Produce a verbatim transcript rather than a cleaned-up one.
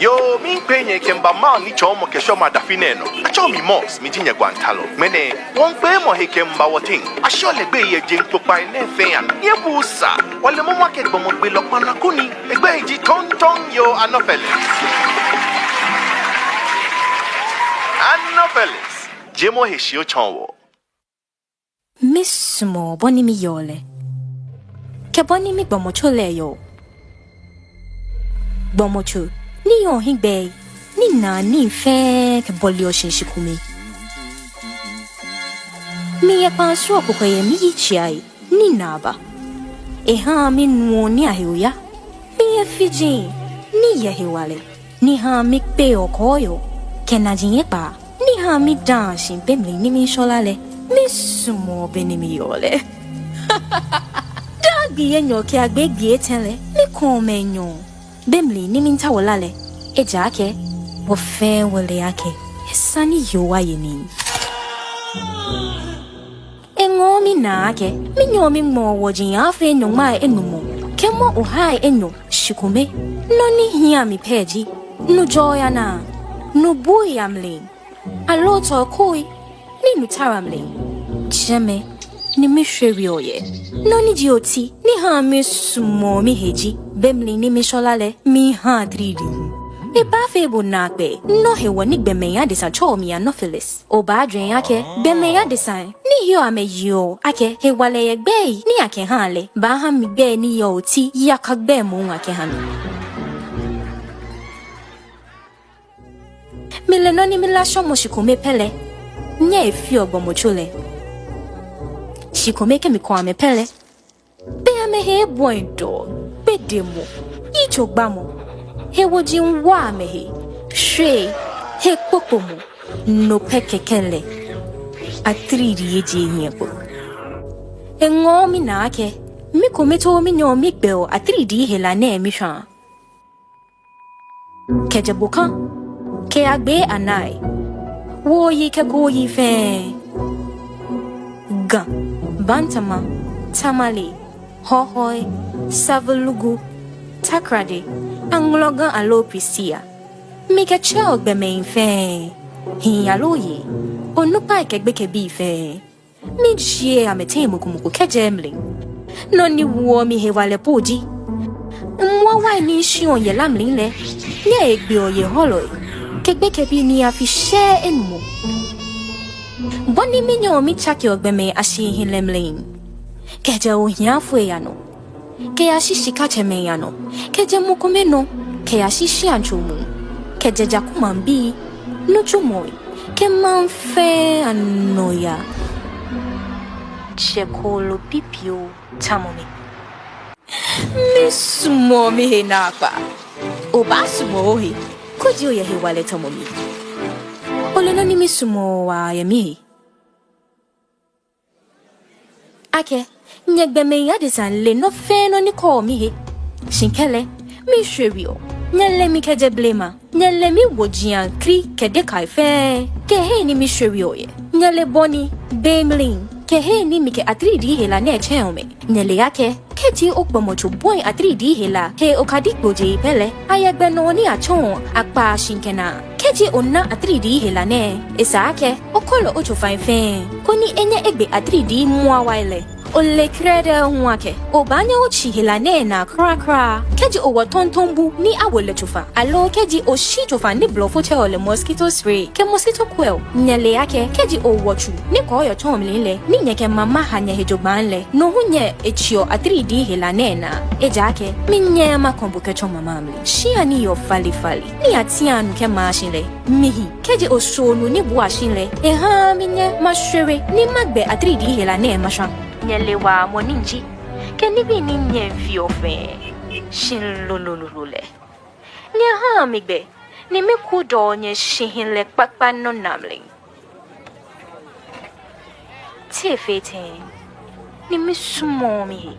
Yoo, miikpee nyɛ kɛmiiba maŋ nitsɔɔmɔ kɛ shwɛmɔ adafi nɛɛ nɔ. Atsɛɔ mi Moss, miji nyɛgwantalɔ. Ŋmɛnɛ, wɔmiikpeemɔ he kɛmiiba wɔteŋ. Ashɔ lɛ gbeyei yɛ jeŋ kpokpai nɛɛ fɛɛ anɔ. Nyɛbuuu saa. Wɔle momo akɛ gbɔmɔ gbelɔ kpanaku ni. Egbɛi ji Tɔŋtɔŋ Yoo Anɔfɛlɛ. Anɔfɛlɛ, jiemɔ ohe shi otsɔɔ wɔ. Misumɔɔ bɔ ni miyɔɔ lɛ, kɛ bɔ ni migbɔmɔtso lɛ yɔɔ. Gbɔmɔtso ni yɔɔ hiɛgbɛi, ni naa nii fɛɛ kɛbɔleɔ shi shikome. Miyɛ kpãa srɔto ko yɛ miyitseiaŋ ni naa ba. Ehaa minuɔ nii ahe oya. Miyɛ fiji ni yɔɔ hewalɛ, ni haa mikpeɔ kɔɔyɔɔ kɛ naji ekpaa, ni haa midaa shi be mli ni mishɔ la lɛ. Misumɔɔ be ni miyɔɔ lɛ. Daa gbii enyɔ kɛyagbe gbii etɛ lɛ, mikɔɔ mɛi enyɔ. Be mli ni mitaoɔ la lɛ, ejaakɛ wɔ fɛɛ wɔle akɛ esa ni yoo aye nii. Eŋɔɔ minaa akɛ minyɛɔ miŋmɔɔ wɔji afee nyɔŋmai enumɔ kɛmɔ ohai enyɔ shikome. Nɔ ni hiaa mi pɛ ji, nujɔɔ yaa naa, nubu yaa mli, aloo tɔkoi ni nu tara mli. Jɛmɛ ni mishwereɔ yɛ. Nɔ ni ji oti ni haa misumɔɔ mihe ji, be mli ni mishɔ la lɛ, mihaa atridii hu. Ebaafee bo naakpɛɛ nɔ hewɔ ni gbɔmɛi adesa tsɛɔ mi Anopheles. Obaajwɛŋ akɛ gbɔmɛi adesai ni heɔ amɛyeɔ akɛ hewalɛ yɛ gbɛi ni akɛhaa lɛ baaha migbɛi ni yɔɔ oti yaka gbɛi moŋ akɛha mi. Mile nɔ ni mila shɔmɔ shikome pɛ lɛ, nyɛ efeɔ gbɔmɔtso lɛ. Shikome kɛ mikɔ amɛ pɛ lɛ, be amɛhe ebɔi dɔɔ, gbedemɔ, yitsogbamɔ, hewoji miiwa amɛhe, shwee, hekpokpomɔ, no pɛ kɛkɛ lɛ, atridii ejie hiɛ kpo. Eŋɔɔ minaa akɛ mikometoo minyɛɔ migbɛɔ atridii hela nɛɛ mishwaa. Kɛjɛ Bokan kɛyagbe Anai, Woyi kɛ Koyi fɛɛ, Ga, Bantama, Tamale, Hɔhɔi, Savelugu, Takoradi, Aŋlɔga aloo Prestea. Mikɛtsɛɔ gbɔmɛi fɛɛ, hii aloo yei, onukpai kɛ gbekɛbii fɛɛ. Mijieee amɛteŋ mɔ ko mɔ ko kɛjɛɛɛ mli. Nɔ ni woɔ mi hewalɛ po ji, mmuawai ni shiɔ yɛ la mli lɛ, nyɛ egbeɔ yɛ hɔlɔi kɛ gbekɛbii ni afi shɛɛɛ enumɔ. Bɔ ni minyɛɔ mitsakeɔ gbɔmɛi ashihilɛ mli, kɛjɛ ohiafoi anɔ kɛyashi shikatsɛmɛi anɔ, kɛjɛ mɔ kome nɔ kɛyashi shiantsomɔ, kɛjɛ jaku maŋbii, nitsumɔi kɛ maŋ fɛɛ anɔyaa. Jɛ kooloo bibioo tamɔ mi. Misumɔɔ mihe naakpa. Obaasumɔ ohe, kɛji oyɛ hewalɛ tamɔ mi. Ole nɔ ni misumɔɔ waa yɛ mihe. Akɛ, nyɛ gbɔmɛi adesai le nɔ fɛɛ nɔ ni kɔɔ mihe. Shi kɛlɛ, mishwereɔ. Nyɛle mi kɛjɛ blema. Nyɛle miwoji aŋkri kɛ dekai fɛɛ, kɛ hei ni mishwereɔ yɛ. Nyɛle bɔ ni, be mli, kɛ hei ni mikɛ atridii hela nɛɛ tsɛɔ mɛi. Nyɛle akɛ, kɛji ogbɔmɔtso bɔi atridii hela he okadi kpojee pɛ lɛ, ayɛ gbɛ nɔ ni atsɔɔ akpaa shi kɛnaa. Kɛji ona atridii hela nɛɛ, esa akɛ okɔlɔ otsofai fɛɛ, koni enyɛ egbe atridii mmuawai lɛ. Ole krɛdɛɛ hu akɛ obaanyɛ otsi hela nɛɛ naa kwraa kwraa kɛji owɔ tɔntɔn bu ni awo lɛ tsofa, aloo kɛji oshi tsofa ni blɔfo tsɛɔ lɛ mosquito spray kɛ mosquito coil. Nyɛle akɛ kɛji owɔ tsu ni kɔɔyɔɔ tsɔ mli lɛ, ni nyɛkɛ mama ha nyɛhe jogbaŋŋ lɛ, no hu nyɛ etsiɔ atridii hela nɛɛ naa. Ejaakɛ minyɛɛɛ makɔ bo kɛtsɔ mama mli. Shia ni yɔɔ falefale ni atiaa nu kɛmaa shi lɛ, mihi. Kɛji oshɔɔ nu ni bua shi lɛ, ehaaa minyɛ mashwere ni magbɛ atridii hela nɛɛ mashwa. Nyɛle waa mɔ ni ji, kɛ nibii ni nyɛfeɔ fɛɛ, shi lolololo lɛ, nyɛhaa migbɛ ni mikudɔɔ nyɛshihilɛ kpakpa nɔ naa mli. Te efee tɛŋŋ ni misumɔɔ mihe?